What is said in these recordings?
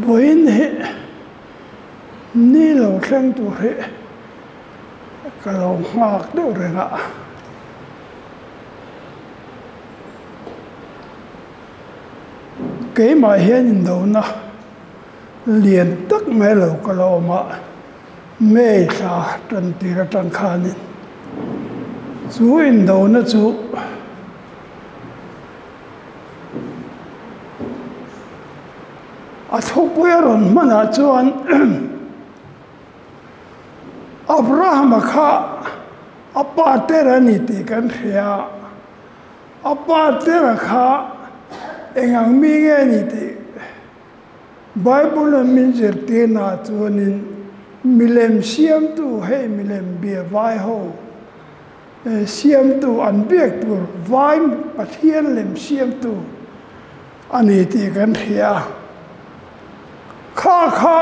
Vawiin hi ni lo thleng tur hi ka lo nghak deuh reng a. Keimah hian indona lian tak mai lo ka la awm a, May thla tan tir atang khanin chu indona chu A thupui a rawn hmanah chuan Abrahama kha a pa ter a ni tih kan hria a, a pa tera kha eng ang mi nge ni tih Bible-a min zirtirnaah chuanin milem siamtu hei milem bia vai ho siamtu an biak tur vai Pathian lem siamtu a ni tih kan hria a. Kha kha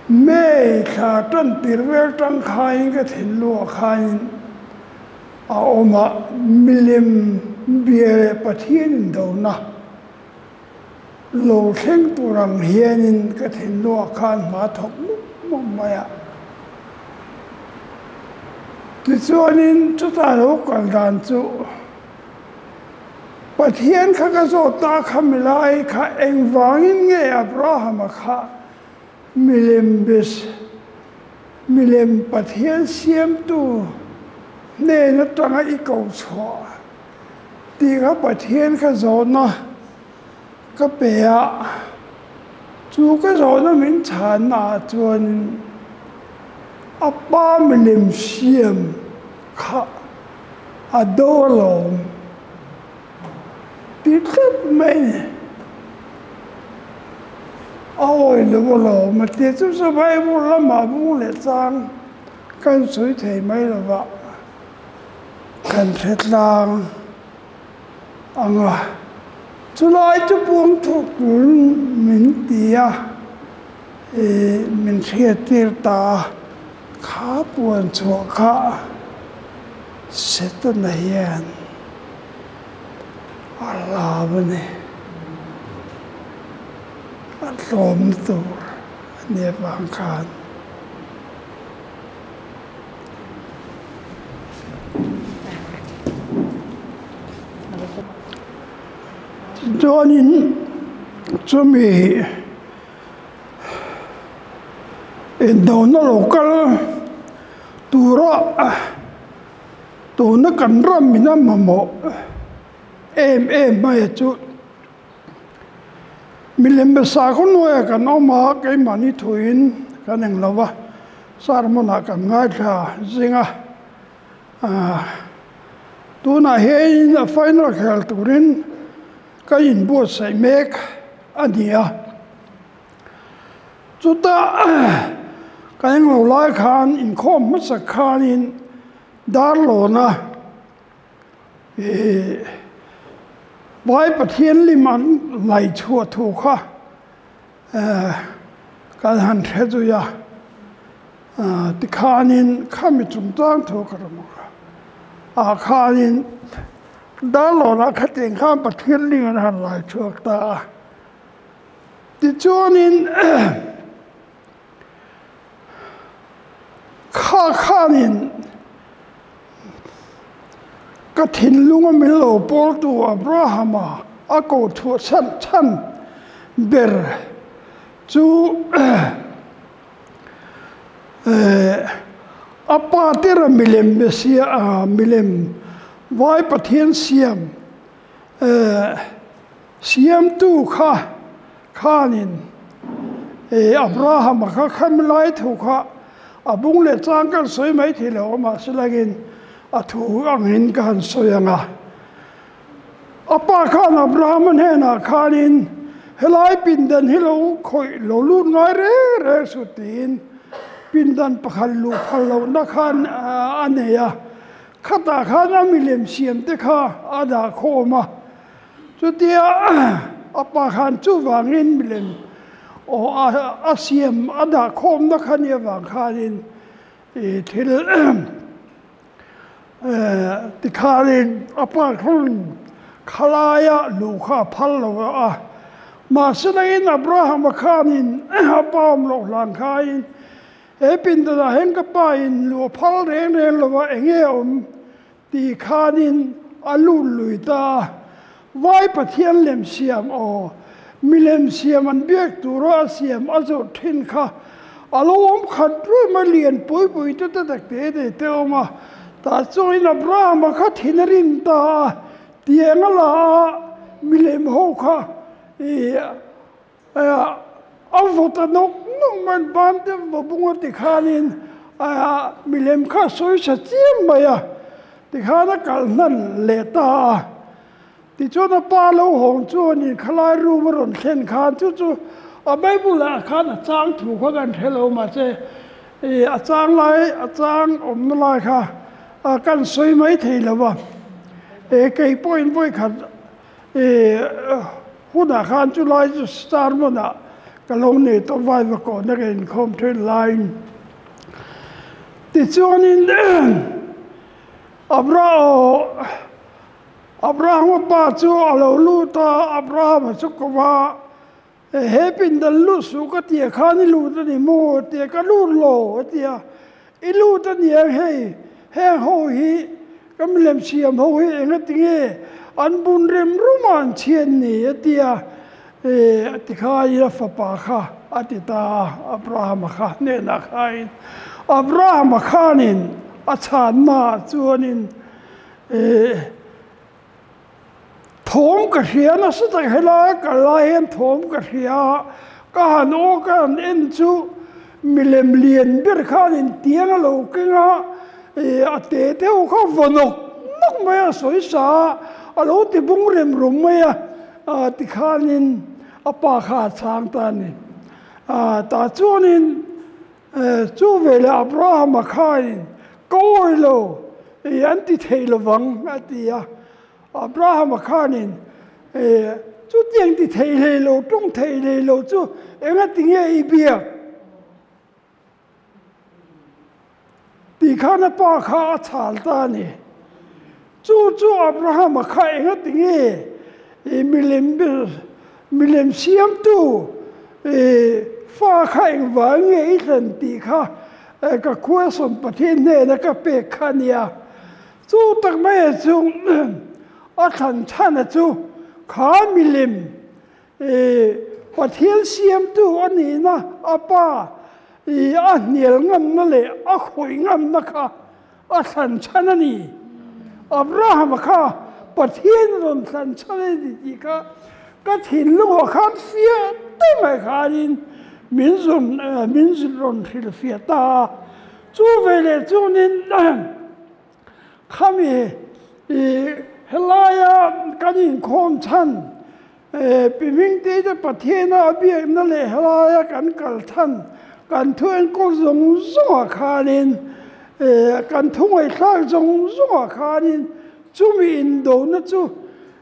May thla tan tir vel tang khain ka thinlungah khain a awm a, milem bia leh Pathian indona lo thleng tur ang hianin ka thinlungah khan hma thawk mup mup mai a. Tichuanin chutah lo kal dan chu Pathian kha ka zawt ta kha milai kha engvangin nge Abrahama kha milem bes milem Pathian siamtu hnen atanga i ko chhuah tih kha Pathian kha zawhna ka pe a, chu ka zawhna min chhanna ah chuanin a pa milem siam kha a do alawm ti tlat mai a ni. A awi lo alawm a ti chu chu Bible lamah bung leh chang kan sawi thei mai lo va, kan hre tlang ang a. Chulai chu puang thawk turin min ti a, ih min hriattir ta a. Kha puan chhuah kha Setana hian a hlau a ni. A tlawmna tur a ni avang khan. Chuanin chumi. Indona lo kal tura tuna kan ram in a mamawh em em mai a chu milem be sakhaw hnuaiah kan awm a keimahni thuin kan eng lo va sermon ah kan ngaithla zing a tunah hian a final khel turin Ka inbuatsaih mek a ni a, chutah ka englo lai khan inkhawm hmasak khanin Darlawna ih Vai Pathian lim an laih chhuah thu kha kan han hre zui a, tikhanin khami chungchang thu ka rawn awk a, ah khanin Darlawnah khatiang khan Pathian ling an han lai chhuak ta a. Tichuanin kha khanin ka thinlunga min lo pawltu Abrahama a ko chhuah chhan chhan ber chu a pa tera milem Messiah milem Vai Pathian siam siamtu kha khanin Abrahama kha khami lai thu kha a bung leh chang kan sawi mai thei lo a mahse langin a thu angin ka han sawi ang a. A pa khan Abrahama hnenah khanin helai pindan hi lo khawih lo lut ngai reng reng suh tiin pindan pakhat luh phal lohna khan a nei a. Khatah khan a milem siam te kha a dah khawm a, chutia a pa khan chuvangin milem aw a siam a dah khawmna kha nia vang khanin ih thil tikhanin a pa khan khalaia luh kha a phal lo a. Mahselangin Abrahama khanin a pa awm loh hlan khain, He pindanah hian ka pa in luh a phal reng reng lo a, enge a awm? Ti khanin a lut lui ta a. Vai Pathian lem siam aw, milem siam an biak tura a siam a zawrh thin kha a lo awm khat ruih mai, lian pui pui te te tak te te te awm a. Tah chuan Abrahama kha thin a rim ta a, tiang a la a, milem ho kha i A vawt a nawk nawk mai an ban te va bung a tikhanin milem kha a sawi tha chiam mai a, tikhan a kal hnan leh ta a. Tichuan a pa lo hawng chuanin khalai room a rawn thlen khan chu chu a Bible ah khan a chang thu kha kan hre lo mahse a chang lai a chang awmna lai kha kan sawi mai thei lo va. Kei pawhin vawikhat Hunah khan chu lai chu star hmunah ka lo nei tawh vai va kawhna ka inkhawm then laiin tichuanin Abrahama pa chu a lo lut a, Abrahama chu ko va, He pindan lut suh ka tia khan i lut a ni maw? tia ka lut lo a ti a, I lut a niang hei, heng ho hi ka milem siam ho hi engati nge an bun rem rum a an chhiat ni? a ti a, a ti khain a fapa kha a ti ta a, Abrahama kha hnenah khain Abrahama khanin a chhanna ah chuanin Thawm ka hria nasa tak helai kal lai hian thawm ka hria a, ka han aw ka han en chu milem lian ber khan intiang a lo keng a, ih a te deuh kha vaw nawk nawk mai a sawi sa a, a lo ti bung rem rum mai a, ah tikhanin a pa kha a chhang ta a ni. Ah tah chuanin Chu veleh Abrahama khain, Ka awi lo, i an ti thei lovang, a ti a. Abrahama khanin, Chutiang ti thei hlei lo, tawng thei hlei lo chu engati nge i biak? Tih khan a pa kha a chhal ta a ni. Chu chu Abrahama kha engati nge i milem milem siamtu i fa kha engvang nge i thlen tih kha ka question Pathian hnena ka pek kha a nia. Chu tak mai chu a thlan chhana chu kha milem I Pathian siamtu a nihna a pa i a hnial ngamna leh a khawih ngamna kha a thlan chhan a ni. Abrahama kha Pathian rawn thlan chhan a ni tih kha ka thinlungah khan fiah ta mai khanin min zawn min rawn hrilhfiah ta a. Chu veleh chuanin Khami i helaia kan inkhawm chhan Pi Hmingtei te Pathiana a biakna leh helaia kan kal chhan kan thu enkawl zawng zawngah khanin kan thu ngaihthlak zawng zawngah khanin chumi indona chu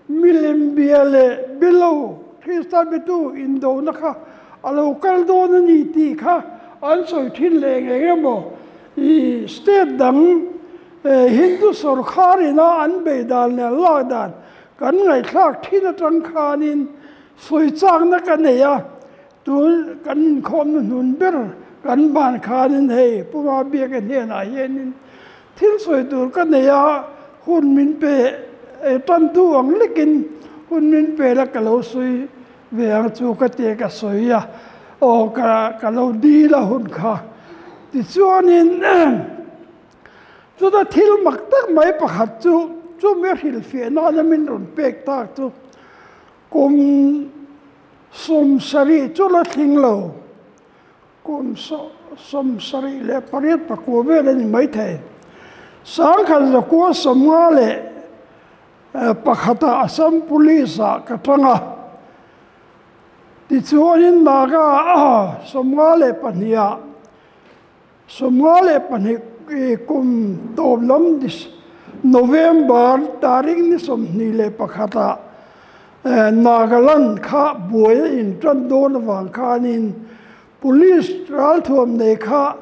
milem bia leh bilo Krista bitu indona kha a lo kal dawn a ni tih kha an sawi thin leh eng emaw I state dang Hindu sorkar ina an bei dan leh an lak dan kan ngaihthlak thin atang khanin sawi chakna ka nei a, tun kan inkhawmna hnun ber kan ban khanin hei Pu Mabiaka hnenah hianin thil sawi tur ka nei a, hun min pe tantu ang lekin hun min pe la ka lo sawi Ve ang chu ka ti ka sawi a, aw ka ka lo dil a hun kha. Tichuanin chuta thil mak tak mai pakhat chu chumi a hrilhfiah nana min rawn pek tak chu kum 70 chu la tling lo, kum 78 pakua vel a ni maithei. 1950 leh Pakhata Assam Police ah ka tang a, tichuanin Naga ah 52 ah 52 kum tawp lam November tarik ni 21 ah Nagaland kha buai a intan dawn avang khanin Police ralthuam nei kha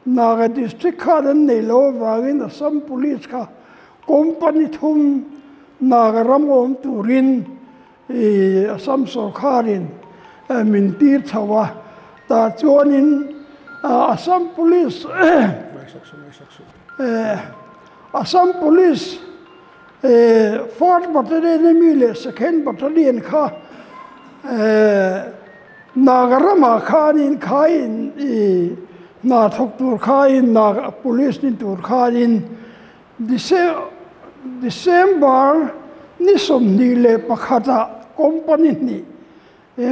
Naga District khan an nei lo avangin Assam Police kha Company thum Naga ram awm turin Assam sawrkharin min tir chho a, tah chuanin Assam Police Assam Police First Battalion a mi leh Second Battalion kha Naga ramah khanin khaiin hna thawk tur khain Naga Police ni tur khanin December ni 21 ah company hnih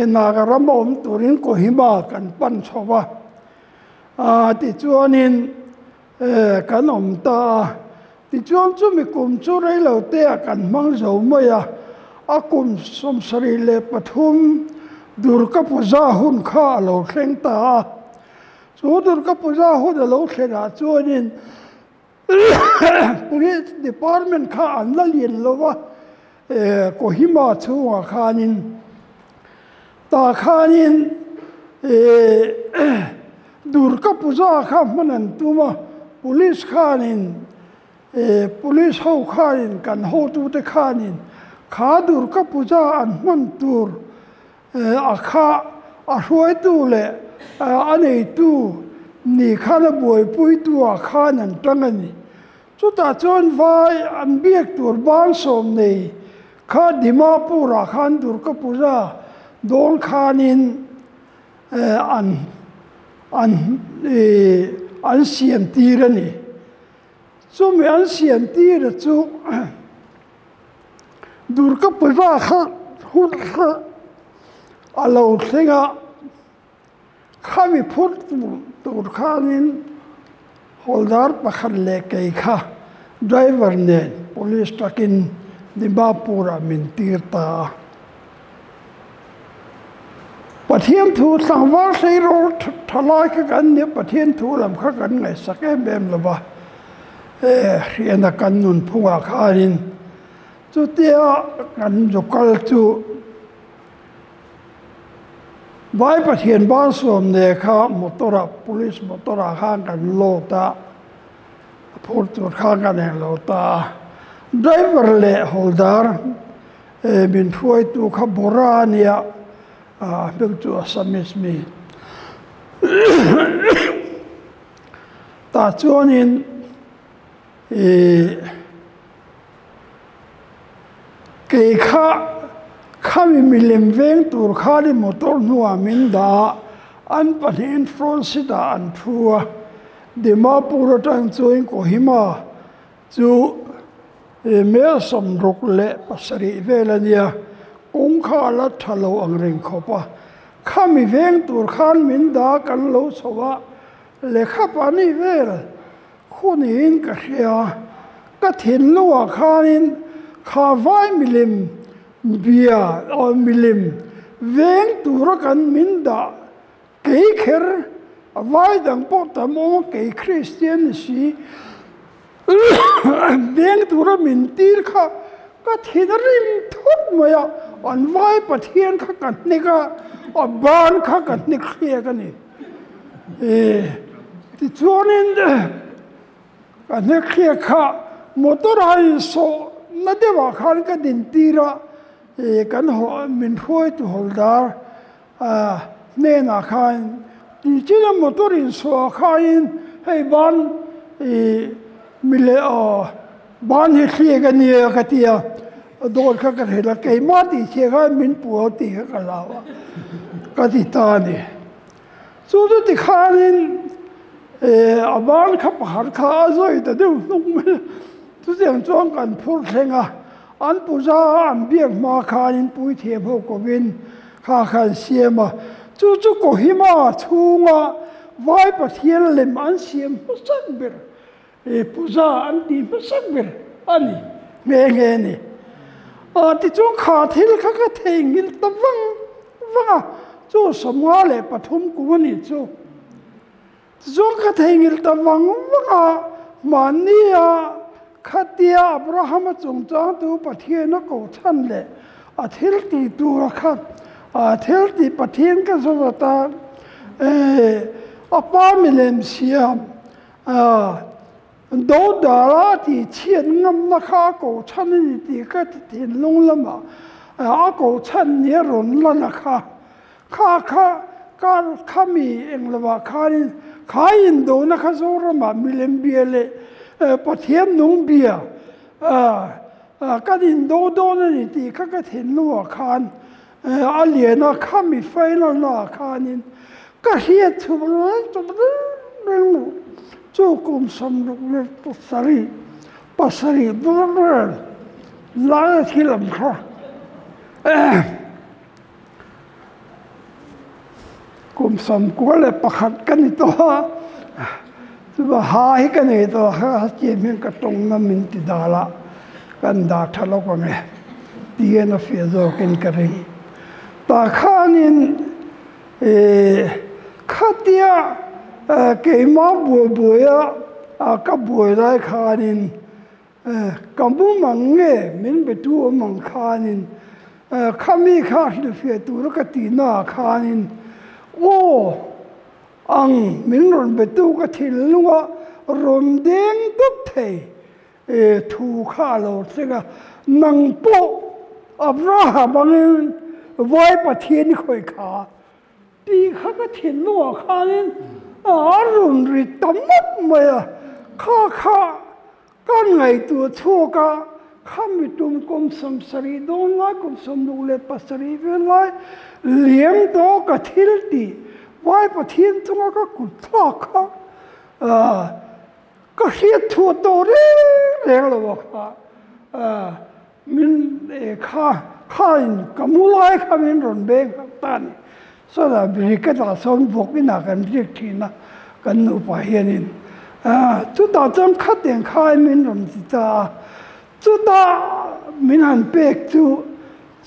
Naga rama awm turin Kohima kan pan chho a, tichuanin kan awm ta a. Tichuan chumi kum chu reilo te ah kan hmang zo mai a, a kum 73 Durga Puja hun kha a lo thleng ta a. Chu Durga Puja hun a lo thlen ah chuanin Police Department kha an la lian lo va, Kohima chhungah khanin tah khanin Durga Puja kha hman an tum a, Police khanin Police ho khanin kan hotute khanin kha Durga Puja an hman tur A kha a hruaitu leh a neitu ni khan a buaipuitu ah khan an tang a ni. Chutah chuan vai an biak tur ban sawm nei kha Dimapur ah khan Durga Puja dawn khanin an an an siam tir a ni. Chumi an siam tir chu Durga Puja kha hun kha a lo thleng a, khami phur tur khanin hawldar pakhat leh kei kha driver nen police takin Dimapur ah min tir ta a. Pathian thu tlangval hleirawl tha lai kha kan nia, Pathian thu lam kha kan ngaihsak em em lo va, hriana kan nunphungah khanin chutia kan zu kal chu Vai Pathian ban sawm ne kha motor ah police motor ah khan kan load a, a phur tur khan kan englo ta a, driver leh hawldar Min hruaitu kha Bora a nia, a hming chu Assamese mi. Tah chuanin kei kha khami milem veng tur khanin motor hnuah min dah a, an pahnihin front seat ah an thu a, Dimapur atang chuan Kohima Chu mel 67 vel a nia, kawng kha a la tha lo ang reng khawp a. Khami veng tur khan min dah kan lo chho a, lehkha pahnih vel khuniin ka hria. Ka thinlungah khanin kha vai milim bia milim veng tura kan min dah Kei kher a vai dang pawh tam awm a, kei Kristian ni si veng tura min tir kha ka thin a rim thut mai a, an vai Pathian kha ka hnek a, a ban kha ka hnek hriak a ni. Tichuanin ka hnek hriak kha motor a insawh na deuhah khan ka din tir a, kan min hruaitu hawldar A hnenah khan nichin a motor insuah khain hei ban ih mile aw ban hi thliak a nia ka ti a, dawr kha ka hrilh a, keimah tih chhiah khan min puh a tih kha ka hlau a, ka ti ta a ni. Chu chu tikhanin a ban kha pakhat kha a zawi ta deuh hnung mai a, chutiang chuan kan phur thleng a, an puja a an biak hma khanin puithiam ho kovin Kha kha an siam a, chu chu Kohima chhunga Vai Pathian lem an siam hmasak ber, puja an tih hmasak ber a ni nghe nghe a ni. Tichuan kha thil kha ka theihnghilh ta vang vang a, chu 53 kum a nih chu. Tichuan ka theihnghilh ta vang vang a, mahnia khatia Abrahama chungchangtu Pathian a ko chhan leh a thil tih tura kha a thil tih Pathian ka zawt atan a pa milem siam dodala tih chhiat ngamna kha a ko chhan a ni tih ka thinlung lamah a ko chhan nia rawn lan a kha. Kha kha kar khami eng lovah khanin kha indona kha Zoramah milem bia leh Pathian nung bia kan indo dawn a ni tih kha ka thinlungah khan a lian a, khami final naah khanin ka hriat chhuak reng reng chu kum 67 pasarih vel laia thil ang kha. Kum 91 ka ni tawh a, chuba ha hi ka nei tawh a, ha chiam hian ka tawng na min ti dal a, kan dah tha lawk ang e tihian a fiah zawkin ka ring. Tah khanin ih khatia keimah buai buaia ka buai lai khanin Ka mum ang nge min be tu awm ang khanin khami kha hrilhfiah tura ka tihnaah khanin aw ang min rawn be tu ka thinlunga rawn deng dawt thei thu kha a lo thleng a, nang pawh Abraham angin Vai Pathian i khawih kha Tih kha ka thinlungah khanin a rawn ri ta mawp mai a, kha kha kan ngaihtuah chhuak a, khami tum kum 70 dawn lai, kum 67 vel lai liam tawh ka thil tih Vai Pathian chunga ka kut thlak kha ka hriat chhuah tawh reng reng lo a kha. Min kha khain ka mu lai kha min rawn beng hak ta a ni. Sawtah briquette ah sawn vawk inah kan riak thin a, kan nupa hianin chutah chuan khatiang khain min rawn ti ta a, chutah min han pek chu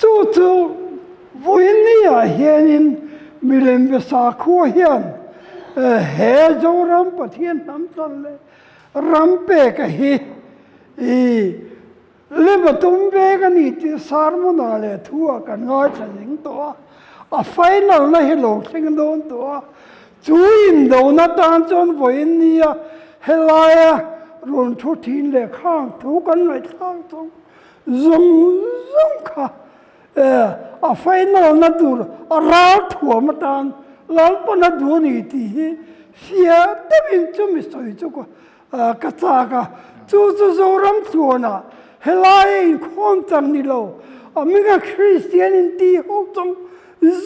chu chu vawiin ah hianin milem be sakhua hian he Zoram Pathian hnam tlan leh ram peka hi i Lem a tum vek a ni tih sermon-ah leh thu-ah kan ngaithla zing tawh a, a final-na hi lo thleng dawn tawh a, chu indona tan chuan vawiin nia helaia rawn thu thin leh khang thu kan ngaihthlak zawng zawng zawng kha a final-na tur a ral thuam atan Lalpana duh a ni tih hi fiah deuhin chumi sawi chu Ka chak a, chu chu Zoram tluanah helai a inkhawm chang ni lo, a hminga Kristian inti ho zawng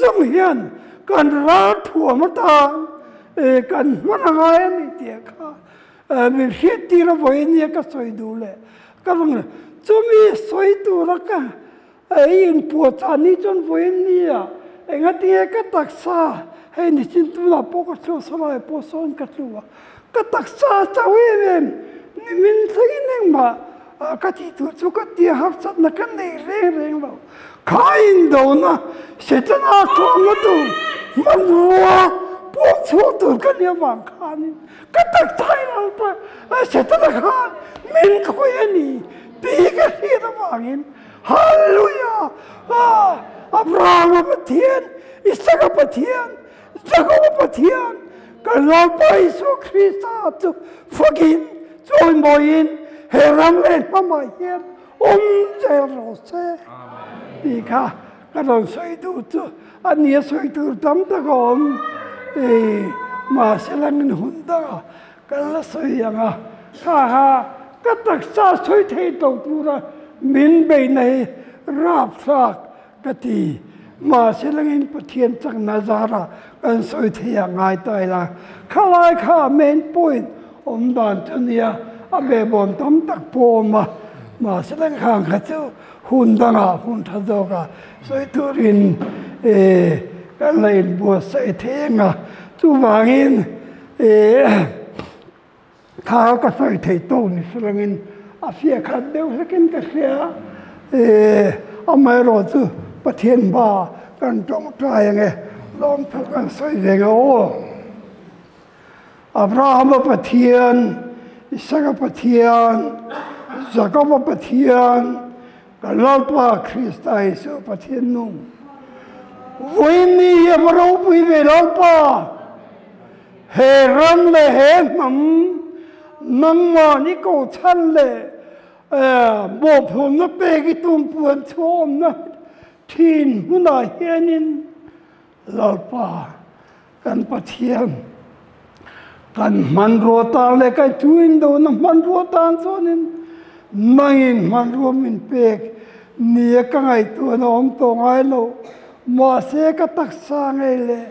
zawng hian kan ral thuam atan kan hman a ngai a ni tih kha min hriattir a vawi ania ka sawi duh leh ka rawn chumi sawi tura ka Ei inpuahchah ni chuan vawiin nia engatinge ka taksa hei nichin tunah pawh ka tlu a, sawlai pawh sawn ka tlu a, ka taksa a chau em em nimin thlengin engmah ka tih tur chu ka tia harsatna ka nei reng reng lo. Kha indona Setana tlawmna tur hmanrua pawh chhuak tur ka nia vang khanin ka taksa in Lalpa Setana khan min khawih a ni tih ka hriat avangin Hallelujah! Ah, Abrahama Pathian, Isaka Pathian, Jakoba Pathian, kan Lalpa Isua Krista chu fakin chawimawiin he ram leh hnamah hian awm zel rawh se. Tih kha ka rawn sawi duh chu a nia sawi tur tam tak a awm. Mahse langin hun dangah Kan la sawi ang a, kha kha ka taksa sawi thei to tura min beihna hi rapthlak ka ti. Mahse langin Pathian chakna zara kan sawi thei a ngai ta ila. Khalai kha main point awm dan chu nia, a behbawm tam tak pawh awm a, mahse lang khang kha chu hun dangah hun tha zawkah sawi turin kan la inbuatsaih thei ang a, chuvangin Thla ka sawi thei tawk ni silangin a fiah khat deuh hlekin ka hria. Amaherawh chu Pathian hma kan tawngtai ange lawmthu kan sawi ve nga aw. Abrahama Pathian, Isaka Pathian, Jakoba Pathian, kan Lalpa Krista Isua Pathian nung. Vawiin ni hi a va ropui ve Lalpa! He ram leh he hnam nangmah ni ko chhan leh mawhphurhna pek i tum puan chhuah awmna thin hmunah hianin. Lalpa kan Pathian kan hmanrua tan leh kan thu indona hmanrua tan chuanin nangin hmanrua min pek nia ka ngaihtuahna awm tawh ngai lo. Mahse ka taksa ngei leh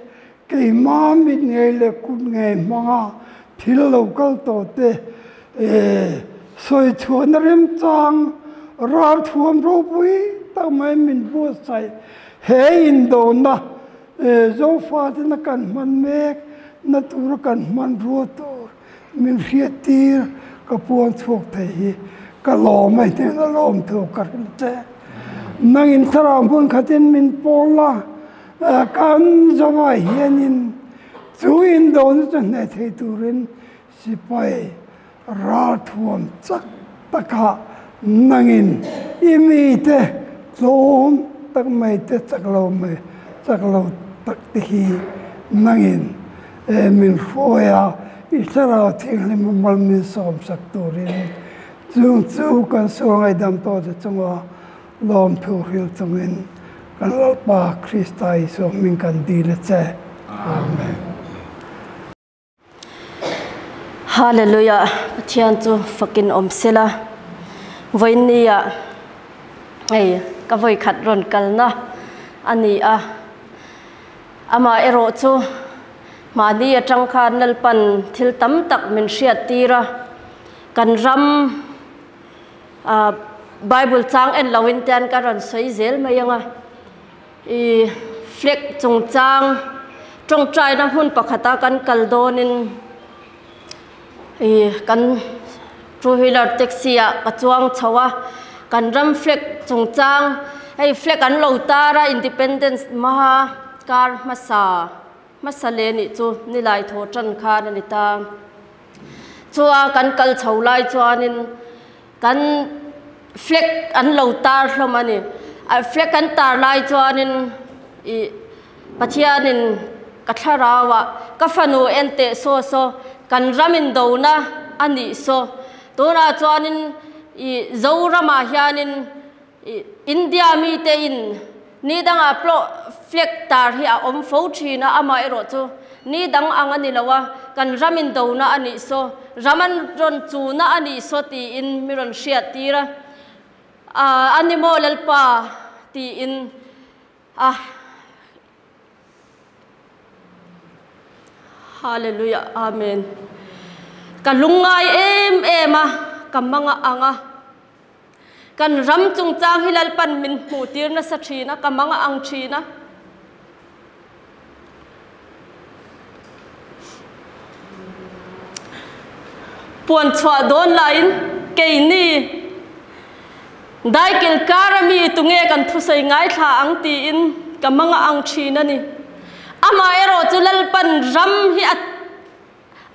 keimah mit ngei leh kut ngei hmanga thil lo kal tawh te sawi chhuahna remchang ralthuam ropui tak mai min buatsaih he indona Zofate na kan hman mek na tura kan hmanrua tur min hriattir ka puang chhuak thei hi ka lawm a hnena lawm thu ka hrilh che. Nangin thlarau hmun khatin min pawl a, kan zawngah hianin chu indona chu hneh thei turin Sipai ralthuam chak takah nangin i mite tlawm tak mai te chak lo mai chak lo tak te hi nangin min hruai a, i thlarau thianghlim a mal min sawm sak turin chung chu kan sual ngaihdam tawh te chunga lawmthu hril chungin kan Lalpa Krista Isua hming kan dil a che. Amen. Hallelujah Pathian chu fakin awm sela vawiin ah hei ka vawi khat rawn kalna a ni a amah erawh chu mahni atang khan Lalpan thil tam tak min hriat tir a kan ram ah bible chang en lo in te an ka rawn sawi zel mai ang a. I flag chungchang tawngtaina hmun pakhata kan kal dawnin i kan two wheeler taxi ah ka chuang chho a kan ram flag chungchang hei flag an lo tar a independence hmaha kar hmasa hmasa leh nih chu nilai thaw tan khan a ni ta chua kan kal chho lai chuanin. Kan flag an lo tar hlawm a ni. A flag an tar lai chuanin ih Pathianin ka thlarau ah ka fanu en teh saw saw kan ram in dona a nih saw. Tunah chuanin ih Zoramah hianin ih India mite in Ni dangah pawh flag tar hi a awm fo thin a, amaherawh chu ni dang ang a ni lo a, kan ram in dona a nih saw, ram an rawn chuna a nih saw tiin mi rawn hriat tir a, a ni maw Lalpa tiin a Hallelujah Amen ka lungngai em em a, ka manga ang a. Kan ram chungchang hi Lalpan min hmuh tir nasa thin a, ka mang a ang thin a. Puan chhuah dawn laiin keini daikil kar ami tunge kan thusawi ngaithla ang tiin ka mang a ang thin a ni. Amaherawh chu Lalpan ram hi a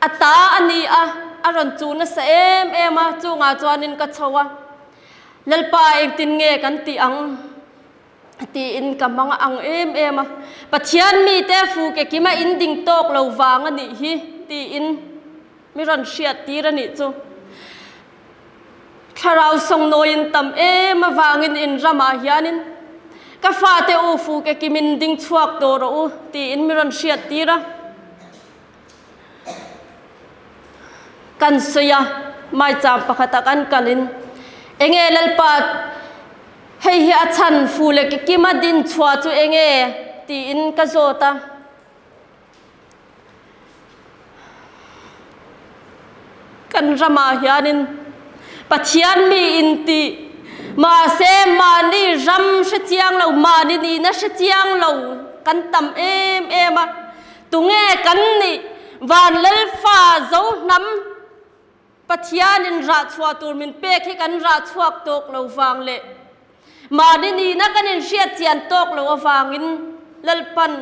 A ta a ni a, a rawn chuh nasa em em a, chungah chuanin ka chho a, Lalpa engtin nge kan tih ang? tiin ka hmang ang em em a, Pathian mite fu ke kima in ding tawk lo vang a nih hi tiin mi rawn hriat tir a nih chu. Thlarau sawngnawiin tam em avangin in ramah hianin ka fate u fu ke kimin ding chhuak tawh rawh u tiin mi rawn hriat tir a. Kan sawi a, maicham pakhatah kan kalin enge Lalpa hei hi a chhan fu leh ki kima din chhuah chu enge tiin ka zawt a. Kan ramah hianin Pathian mi inti mahse mahni ram hre chiang lo, mahni nihna hre chiang lo kan tam em em a. Tunge kan nih? Van Lalfa zo hnam Pathianin rah chhuah tur min pek hi kan rah chhuak tawk lo vang leh mahni nihna kan inhriat chian tawk lo avangin Lalpan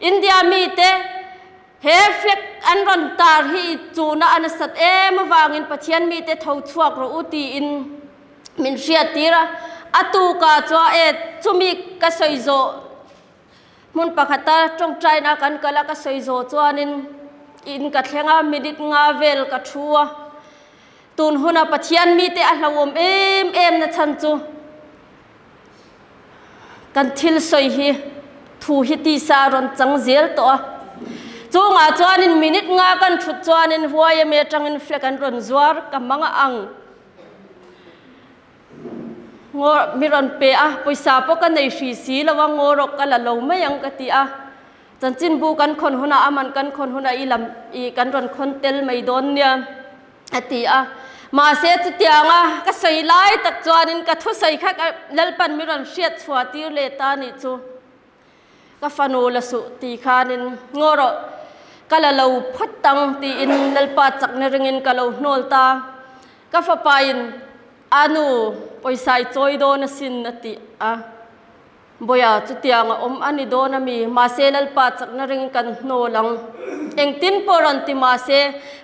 India mite he flag an rawn tar hi chuna a nasat em avangin Pathian mite tho chhuak rawh u tiin min hriattir a. A tukah chuan e chumi ka sawi zawh Hmun pakhata tawngtaina kan kal a, ka sawi zawh chuanin in ka thleng a, minute nga vel ka thu a. Tun huna Pathian mite a hlauhawm em em na chhan chu kan thil sawi hi Thu hi tisa a rawn chang zel tawh a. Chungah chuanin minute nga kan thut chuanin YMA atangin flag an rawn zuar ka hmang a ang. Ngaw mi rawn pe a, pawisa pawh ka nei hri si lo a, ngaw rawk ka la lo mai ang ka ti a. Chanchinbu kan khawn hunah aman kan khawn hunah i lam i kan rawn khawn tel mai dawn nia a ti a. Mahse chutianga ka sawi lai tak chuanin ka thusawi kha ka Lalpan mi rawn hriat chhuah tir leh ta nih chu. Ka fanu la suh ti khanin ngaw rawh, ka la lo phawt ang tiin Lalpa chakna ringin ka lo hnawl ta. Ka fapain a nu pawisa i chawi dawn asin a ti a. Bawiha chutiang a awm a ni dawn a mi, mahse Lalpa chakna ringin kan hnawl ang. Engtin pawh rawn ti mahse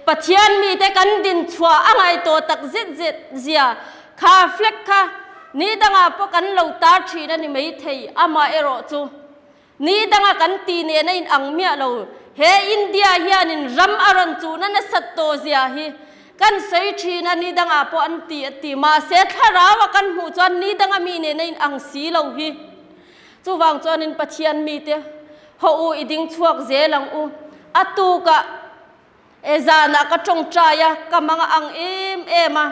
Pathian mite kan din chhuah a ngai tawh tak zet zet zia kha flag kha Ni dangah pawh kan lo tar thin a ni maithei, amah erawh chu ni danga kan tih nen a inang miah lo. He India hianin ram a rawn chuhna nasat tawh zia hi kan sawi thin a, ni dangah pawh an ti a ti. Mahse thlarau a kan hmuh chuan ni danga mi nen a inang si lo hi. Chuvang chuanin Pathian mite haw u i ding chhuak zel ang u. A tukah e zanah ka tawngtai a, ka mang a ang em em a.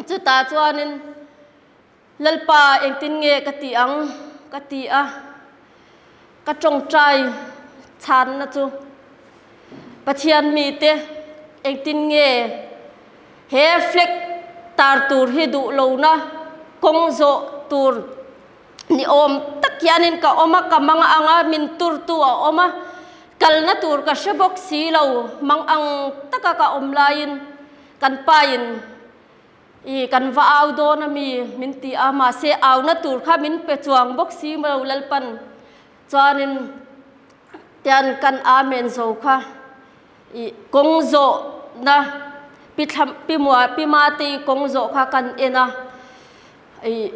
Chutah chuanin, Lalpa, engtin nge ka tih ang? ka ti a. Ka tawngtai chhanna chu, Pathian mite, engtin nge he flag tar tur hi duh lohna kawng zawh tur ni awm tak hianin ka awm a, ka mang ang a, min turtu a awm a, kalna tur ka hre bawk si lo, mang ang taka ka awm laiin Kan pain i kan va au dawn a mi min ti a, mahse auna tur kha min pe chuang bawk si lo Lalpan chuanin tian kan amen zo kha i kawng zawh na pi thla pi mua pi mate i kawng zawh kha kan en a i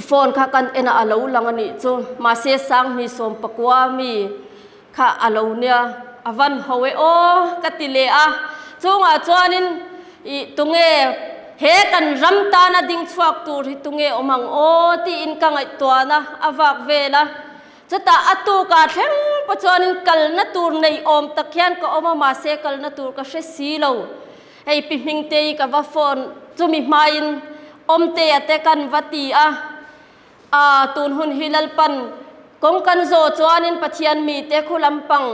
phone kha kan en a a lo lang a nih chu mahse sanghnih sawmpakua mi kha a lo nia a van ho e aw ka ti leh a chungah chuanin ih tunge he kan ram tana ding chhuak tur hi tunge awm ang aw tiin ka ngaihtuahna a vak vel a chutah a tukah thleng pawh chuanin kalna tur nei awm tak hian ka awm a mahse kalna tur ka hre si lo hei pi Hmingtei ka va phone chumi hmain Awmtea te kan va ti a. A, tun hun hi Lalpan kawng kan zawh chuanin Pathian mite khu lampang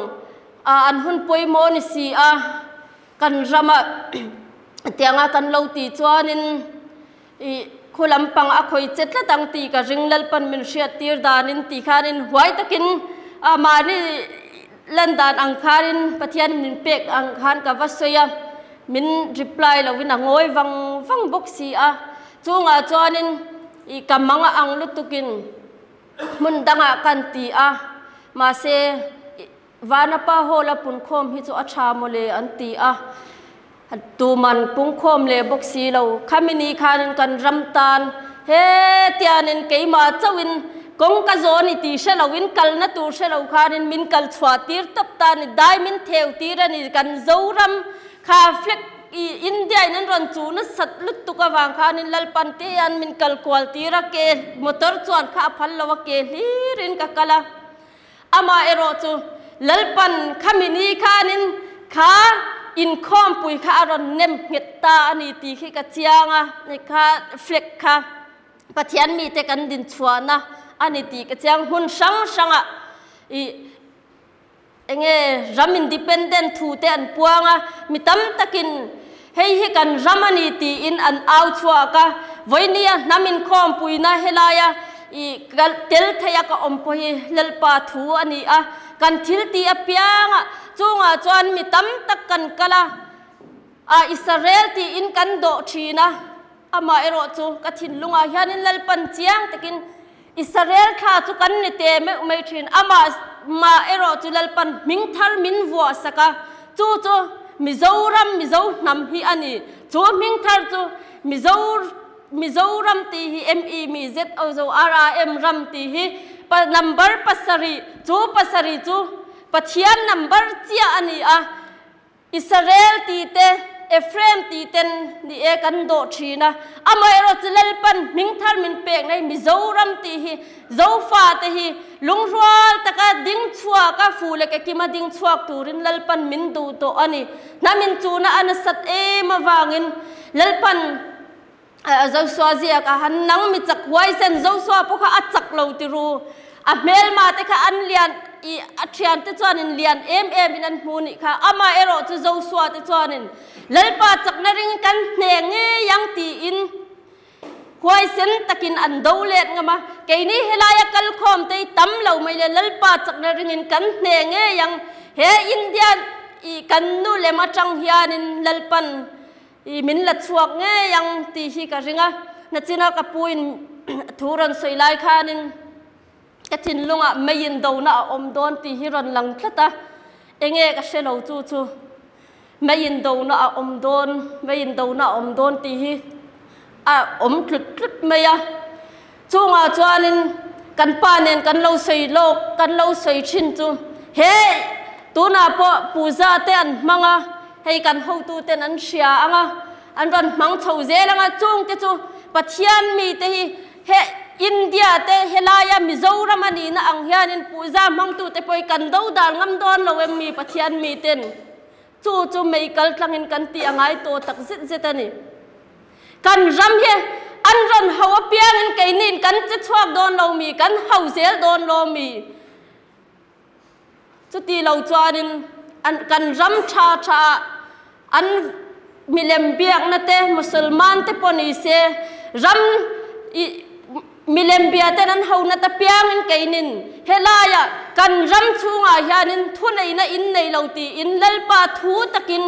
a an hun pawimawh ni si a, kan rama tianga kan lo tih chuanin i khu lampang a khawi che tlat ang tih ka ring Lalpan min hriat tir danin tih khanin huai takin a mahni lan dan ang khanin Pathian min pek ang khan ka va sawi a, min reply lovin a ngawi vang vang bawk si a, chungah chuanin I ka mang a ang lutukin hmun dangah kan ti a, mahse Vanapa Hall a punkhawm hi chu a tha mawle an ti a, tuman pungkhawm leh bawk si lo. Khami ni khanin kan ram tan hetianin keimah chauhin kawng ka zawn i tih hre loin kalna tur hre lo khanin min kal chhuah tir tawp ta a ni, dai min theu tir a ni, kan Zoram kha flag I India in an rawn chu nasat lutuk avang khanin Lalpan te hian min kal kual tir a, ke motor chuan kha a phal lo a, ke hlirin ka kal a. Amah erawh chu Lalpan khami ni khanin kha inkhawmpui kha a rawn nem nghet ta a ni tih khi ka chiang a, kha flag kha Pathian mite kan dinchhuahna a ni tih ka chiang. Hmun hrang hrangah i Enge ram independent thu te an puang a, mi tam takin hei hi kan ram a ni tiin an au chhuak a, vawinia hnam inkhawmpuina helaia i kal tel thei a ka awm pawh hi Lalpa thu a ni a, kan thil tih apianga chungah chuan mi tam tak kan kal a, a Israel tiin kan dawh thin a, amah erawh chu ka thinlungah hianin Lalpan chiang takin Israel thla chu kan ni te meuh mai thin. Amah mah erawh chu Lalpan hming thar min vuah sak a, chu chu Mizoram Mizo hnam hi a ni. Chu hming thar chu Mizo Mizoram tih hi M-E mi Z-O zo R-A-M ram tih hi pa number pasarih chu pasarih chu Pathian number chiah a ni a. Israel tih te, Ephraim ti ten ni e kan dawh thin a, amaherawhchu Lalpan hming thar min pek nei Mizoram tih hi Zofate hi lungrual taka ding chhuak a, fu leh ke kima ding chhuak turin Lalpan min duh tawh a ni. Hnam inchuhna a nasat em avangin Lalpan Joshua ziak a han nang mi chak huaisen Joshua pawh kha a chak lo ti ru. A hmelma te kha an lian i a thian te chuanin lian em em in an hmu nih kha. Amah erawh chu Joshua te chuanin Lalpa chakna ring kan hne ngei ang tiin huaisen takin an do let ngam a. Keini helaia kalkhawm te hi tam lo mai le Lalpa chakna ringin kan hne ngei ang. He India i kan nu lem atang hianin Lalpan I min la chhuak ngei ang tih hi ka ring a, nachina ka pu in thu rawn sawi lai khanin ka thinlungah mei in dona a awm dawn tih hi rawn lang tlat a, enge ka hre lo chu chu mei in dona a awm dawn, mei in dona a awm dawn tih hi a awm tlut tlut mai a, chungah chuanin kan pa nen kan lo sawi lawk, kan lo sawi thin chu he tunah pawh puja te an hmang a, hei kan hotu ten an hria ang a, an rawn hmang chho zel ang a, chung te chu Pathian mi te hi he India te helaia Mizoram a nihna ang hianin puja hmangtu te pawh hi kan do dal ngam dawn lo em mi Pathian mi ten chu chu mei kal tlangin kan tih a ngai tawh tak zet zet a ni. Kan ram hi an rawn ho apiangin keiniin kan che chhuak dawn lo mi, kan ho zel dawn lo mi. Chuti lo chuanin an kan ram tha tha ah an milem biakna te Musalman te pawh ni se ram i milem bia ten an ho nat apiangin keinin helaiah kan ram chhungah hianin thuneihna in nei lo tiin Lalpa thu takin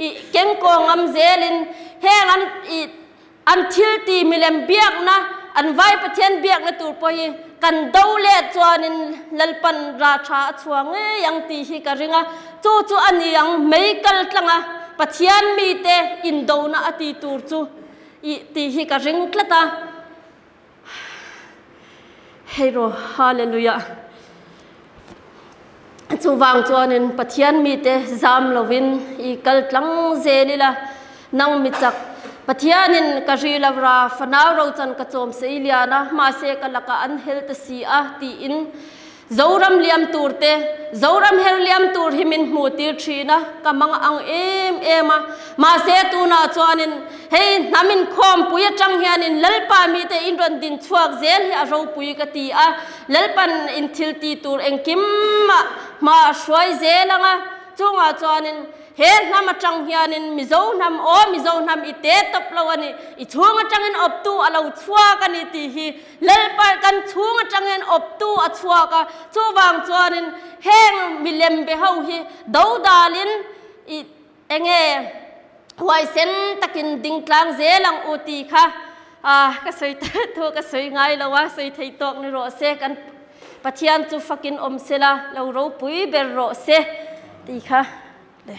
i kengkaw ngam zelin heng an i An thil ti milem biakna, an vai Pathian biakna tur pawh hi kan do leh chuanin Lalpan ra tha a chhuah ngei ang tih hi ka ring a. Chu chu a ni ang mei kal tlanga Pathian mite indona a ti tur chu i tih hi ka ring tlat a. Hei rawh, Hallelujah. Chuvang chuanin Pathian mite zam lovin i kal tlang zel ila, nang mi chak Pathianin ka ri lo ra, fanau ro chan ka chawm sei lian a, mahse ka lakah an hel ta si a, tiin Zoram liam tur te, Zoram her liam tur hi min hmuh tir thin a, ka mang ang em em a. Mahse tunah chuanin hei hnam inkhawmpui atang hianin Lalpa mite in rawn din chhuak zel hi a ropui ka ti a, Lalpan in thil ti tur engkim mah hma a hruai zel ang a, chungah chuanin he hnam atang hianin Mizo hnam aw Mizo hnam i te tawp lo a ni, i chhung atangin awptu a lo chhuak a ni tih hi Lalpa kan chhung atangin awptu a chhuak a, chuvang chuanin heng milem be ho hi dodalin i enge huaisen takin ding tlang zel ang u tih kha ka sawi thu ka sawi ngai lo a, sawi thei tawk ni rawh se, kan Pathian chu fakin awm sela lo ropui ber rawh se tih kha le.